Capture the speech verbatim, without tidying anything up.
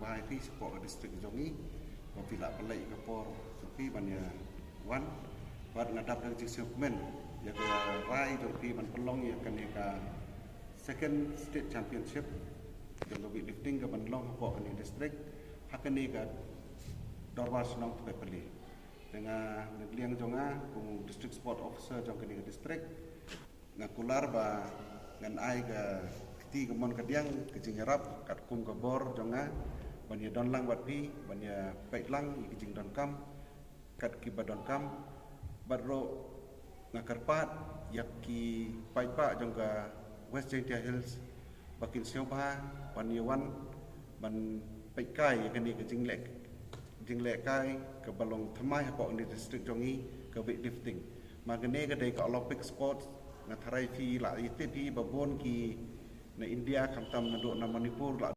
Ai phi shapoh ka district jong ngi, ba phi la pynleit ka por jong phi ban ïa wan. Bad nga dap da ka jingsngewkmen ïa ka rai jong phi ban pynlong ïa kane ka second state championship jong ka weightlifting ka ban long hapoh kane ka district, ha kane ka dorbar shnong Tebaipalle. Te nga, na ka liang jong nga kum district sport officer jong kane ka district, nga kular ba ngan ai ka kti kamon kadiang ka jingïarap katkum ka bor jong nga ban ïadon lang bad phi, ban ïapeit lang ïa ki jingdonkam kat kiba donkam. Bad ruh nga kyrpad ïa ki paidbah jong ka West Jaintia Hills ba kin sngewbha ban ïawan ban peitkai ïa kane ka jingleh, jinglehkai kaba long thymmai hapoh kane ka district jong ngi, ka weightlifting. Ma kane ka dei ka Olympic sports, nga tharai phi la ïatip hi ba bun ki na India, khamtam naduh na Manipur la